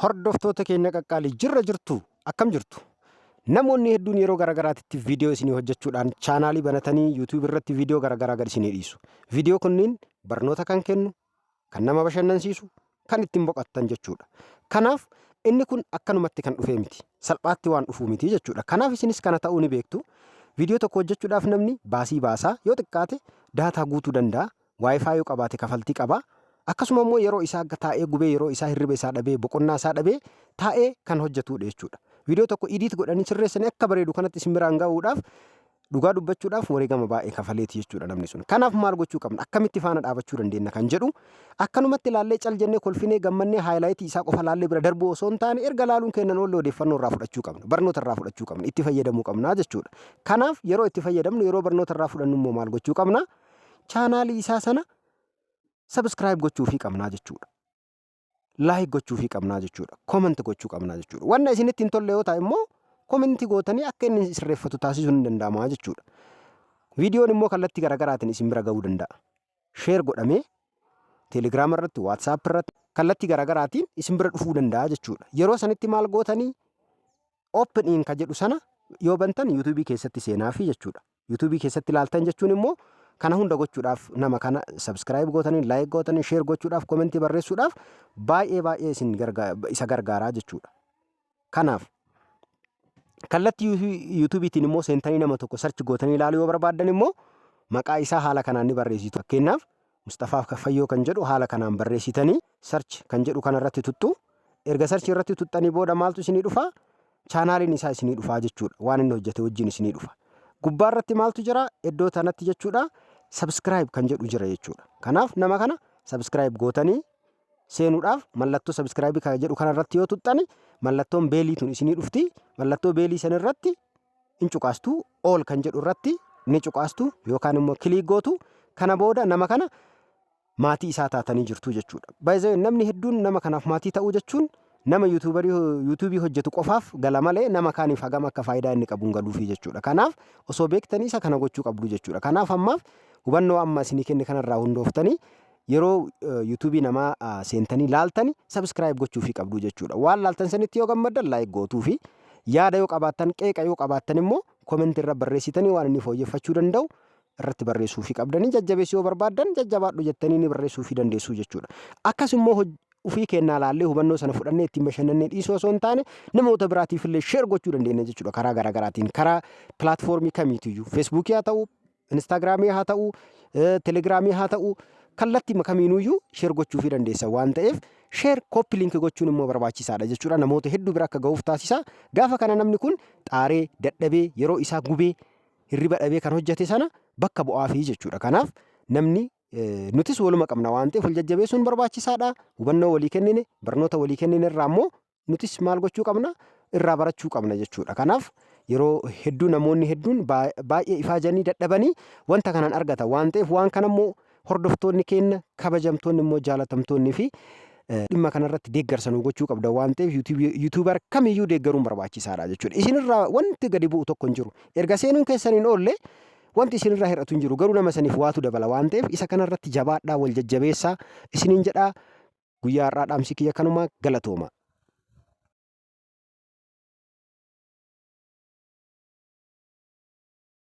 Hordoftoota keenya qaqqaalii, jirra jirtu? Akkam jirtu? Namoonni hedduun yeroo garaagaraatitti viidiyoo isinii hojjechuudhaan chaanaalii banatanii YouTube irratti viidiyoo garaagaraa gad isinii dhiisu. Viidiyoo kunniin barnoota kan kennu, kan nama bashannansiisu, kan ittiin boqottan jechuudha. Kanaaf inni kun akkanumatti kan dhufee miti. Salphaatti waan dhufuu miti jechuudha. Kanaaf isinis kana ta'uu ni beektu. Viidiyoo tokko hojjechuudhaaf namni baasii baasaa, yoo xiqqaate daataa guutuu danda'a. WiFi yoo qabaate kafaltii qaba. Akkasuma immoo yeroo isaa akka taa'ee gubee, yeroo isaa hirriba isaa dhabee, boqonnaa isaa dhabee taa'ee kan hojjetudha jechuudha. Viidiyoo tokko edit godhanii sirreessanii akka bareedu kanatti isin biraan ga'uudhaaf, dhugaa dubbachuudhaaf, wareegama baay'ee kafaleeti jechuudha namni sun. Kanaaf maal gochuu qabna? Akkamitti faana dhaabachuu dandeenya kan jedhu, akkanumatti ilaallee cal jennee kolfinee gammannee highlight isaa qofa laallee bira darbuu osoo hin taane, erga laaluun kennan oolle odeeffannoo irraa fudhachuu qabna. Barnoota irraa fudhachuu qabna. Itti fayyadamuu qabna jechuudha. Kanaaf yeroo itti fayyadamnu, yeroo barnoota irraa fudhannu immoo maal gochuu qabna? Chaanaalii isaa sana subscribe gochuufii qabnaa jechuudha. Like gochuufii qabnaa jechuudha. Comment gochuu qabnaa jechuudha. Wanna isinitti hin tolle yoo ta'e immoo comment gootanii akka inni sirreeffatu taasisuun ni danda'ama jechuudha. Viidiyoon immoo kallattii garaagaraatiin isin bira ga'uu danda'a. Share godhamee Telegiraama irratti, WhatsApp irratti, kallattii garaagaraatiin isin bira dhufuu danda'a jechuudha. Yeroo sanitti maal gootanii? Open in ka jedhu sana yoo bantan YouTubeii keessatti seenaafi jechuudha. YouTubeii keessatti ilaaltan jechuun immoo kana hunda gochuudhaaf, nama kana subscribe gootanii, like gootanii, share gochuudhaaf, commentii barreessuudhaaf baay'ee baay'ee isin isa gargaaraa jechuudha. Kanaaf kallattii YouTubeiitiin immoo seentanii nama tokko search gootanii ilaaluu yoo barbaaddan immoo maqaa isaa haala kanaan ni barreessitu. Fakkeenyaaf Mustafaa Fayyoo kan jedhu haala kanaan barreessitanii search kan jedhu kanarratti tuttu. Erga search irratti tuttanii booda maaltu isinii dhufa? Chaanaaliin isaa isinii dhufaa jechuudha. Waan inni hojjete wajjin isinii dhufa. Gubbaa irratti maaltu jira? Iddoo tanatti jechuudha. Subscribe kan jedhu jira jechuudha. Kanaaf nama kana subscribe gootanii seenuudhaaf mallattoo subscribe kan jedhu kanarratti yoo tuttani mallattoon bellii tun isinii dhufti. Mallattoo bellii san irratti in cuqaastu, all kan jedhu irratti ni cuqaastu yookaan immoo click gootu. Kana booda nama kana maatii isaa taatanii jirtu jechuudha. Baay'ee namni hedduun nama kanaaf maatii ta'uu jechuun nama YouTuberii YouTubeii hojjetu qofaaf gala malee nama kaaniif hagam akka faayidaa inni qabu hin galuufi jechuudha. Kanaaf osoo beektanii isa kana gochuu qabdu jechuudha. Kanaaf ammaaf hubannoo amma isinii kenne kanarraa hundooftanii yeroo YouTubeii namaa seentanii laaltani subscribe gochuufii qabdu jechuudha. Waan laaltan sanitti yoo gammaddan like gootuufi, yaada yoo qabaattan, qeeqa yoo qabaattan immoo commentii irra barreessitanii waan inni fooyyeffachuu danda'u irratti barreessuufii qabdanii, jajjabeessuu yoo barbaaddan jajjabaadhu jettanii ni barreessuufii dandeessuu jechuudha. Akkas immoo ufii kennaa laallee hubannoo sana fudhannee ittiin bashannannee dhiisuu osoo hin taane namoota biraatiif illee share gochuu dandeenya jechuudha, karaa garaagaraatiin, karaa platformii kamiitiyyuu, Facebookii haa ta'u, Instagramii haa ta'u, Telegramii haa ta'u, kallattii kamiinuyyuu share gochuufii dandeessa waan ta'eef share, copy link gochuun immoo barbaachisaadha jechuudha. Namoota hedduu bira akka ga'uuf taasisa. Gaafa kana namni kun xaaree, dadhabee, yeroo isaa gubee, hirriba dhabee kan hojjete sana bakka bu'aafii jechuudha. Kanaaf namni nutis waluma qabna waan ta'eef wal jajjabeessuun barbaachisaadha. Hubannoo walii kennine, barnoota walii kennine irraa immoo nutis maal gochuu qabna? Irraa barachuu qabna jechuudha. Kanaaf yeroo hedduu namoonni hedduun baay'ee ifaajanii dadhabanii wanta kanaan argatan waan ta'eef, waan kana immoo hordoftoonni keenya kabajamtoonni immoo jaalatamtoonni fi dhimma kanarratti deeggarsa nu gochuu qabda waan ta'eef YouTuber kamiyyuu deeggaruun barbaachisaadha jechuudha. Isinirraa wanti gadi bu'u tokko hin jiru. Erga seenuun keessan hin oolle wanti isinirraa hir'atu hin jiru. Garuu nama saniif waatu dabala waan ta'eef isa kanarratti jabaadhaa, wal jajjabeessaa isiniin jedhaa. Guyyaa har'aa dhaamsi kiyya kanuma, galatooma.